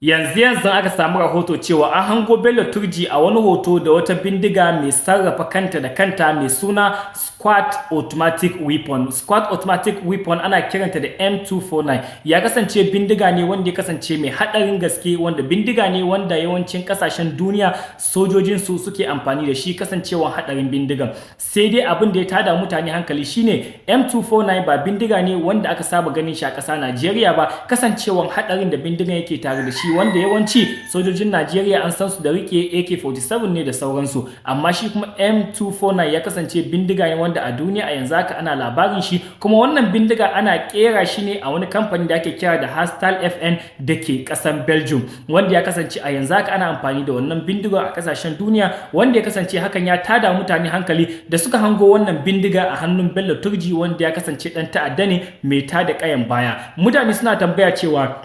Yanzu yanzu aka samu rahoto cewa an hango Bello Turji a wani hoto da wata bindiga mai sarrafa kanta da kanta mai suna Squad Automatic Weapon. Squad Automatic Weapon ana kiranta da M249. Ya kasance bindiga ne wanda ya kasance mai haɗarin gaske, wanda bindiga ne wanda yawancin ƙasashen duniya sojojinsu suke amfani da shi kasancewan haɗarin bindigan. Sai dai abin da ya tada mutane hankali shine M249 ba bindiga ne wanda aka saba ganin shi a ƙasa Najeriya ba, kasancewan haɗarin da bindigan yake tare da shi, wanda yawanci sojojin Najeriya an san su da rike AK-47 ne da sauransu. Amma shi kuma M249 ya kasance bindiga ne wanda a duniya a yanzu haka ana labarin shi, kuma wannan bindiga ana kera shi ne a wani kamfani da ake kira da Herstal FN da ke kasan Belgium, wanda ya kasance a yanzu haka ana amfani da wannan bindiga a kasashen duniya, wanda ya kasance hakan ya tada mutane hankali da suka hango wannan bindiga a hannun Bello Turji, wanda ya kasance dan ta'adda ne mai tada kayan baya. Mutane suna tambaya cewa,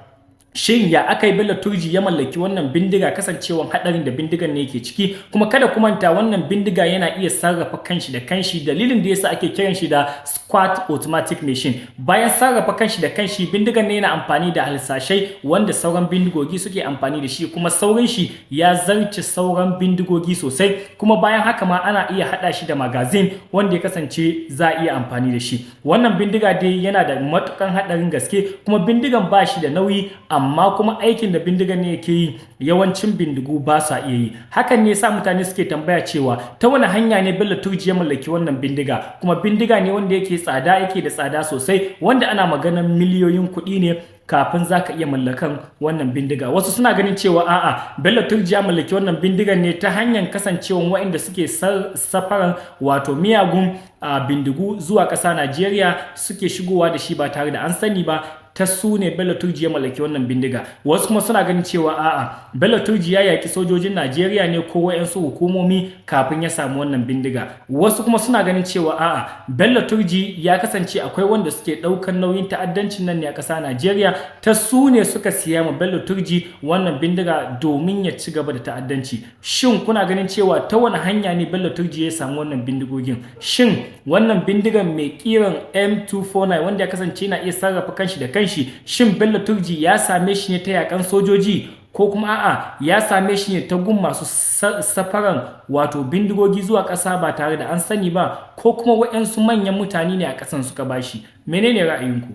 shin ya aka yi Bello Turji ya mallaki wannan bindiga, kasancewan hadarin da bindigan ne yake ciki? Kuma kada ku manta, wannan bindiga yana iya sarrafa kanshi da kanshi, dalilin da yasa ake kiran shi da Squad Automatic Machine. Bayan sarrafa kanshi da kanshi, bindigan ne yana amfani da halsashai wanda sauran bindigogi suke amfani da shi, kuma saurin shi ya zarce sauran bindigogi sosai. Kuma bayan haka ma ana iya hada shi da magazine wanda ya kasance za a iya amfani da shi. Wannan bindiga dai yana da matukan hadarin gaske, kuma bindigan ba shi da nauyi, amma kuma aikin da bindigan ne yake yi yawancin bindigu ba sa iya yi. Hakan ne sa mutane suke tambaya cewa ta wani hanya ne Bello Turji ya mallaki wannan bindiga? Kuma bindiga ne wanda yake tsada, yake da tsada sosai, wanda ana maganan miliyoyin kuɗi ne kafin za ka iya mallakan wannan bindiga. Wasu suna ganin cewa a'a, Bello Turji ya mallaki wannan bindigan ne ta hanyar kasancewan waɗanda suke safaran wato miyagun bindigu zuwa ƙasa Najeriya suke shigowa da shi ba tare da an sani ba, ta su ne Bello Turji ya mallaki wannan bindiga. Wasu kuma suna ganin cewa a'a, Bello Turji ya yaki sojojin Najeriya ne ko wayansu hukumomi kafin ya samu wannan bindiga. Wasu kuma suna ganin cewa a'a, Bello Turji ya kasance akwai wanda suke daukan nauyin ta'addancin nan ne a ƙasa Najeriya, ta su ne suka siya ma Bello Turji wannan bindiga domin ya ci gaba da ta'addanci. Shin kuna ganin cewa ta wani hanya ne Bello Turji ya samu wannan bindigogin? Shin wannan bindigan mai kiran M249, wanda ya kasance na iya sarrafa kanshi da kanshi, shin Bello Turji ya same shi ne ta yakan sojoji, ko kuma a'a, ya same shi ne ta gun masu safaran wato bindigogi zuwa ƙasa ba tare da an sani ba, ko kuma waɗansu manyan mutane ne a ƙasan suka bashi? Menene ra'ayinku?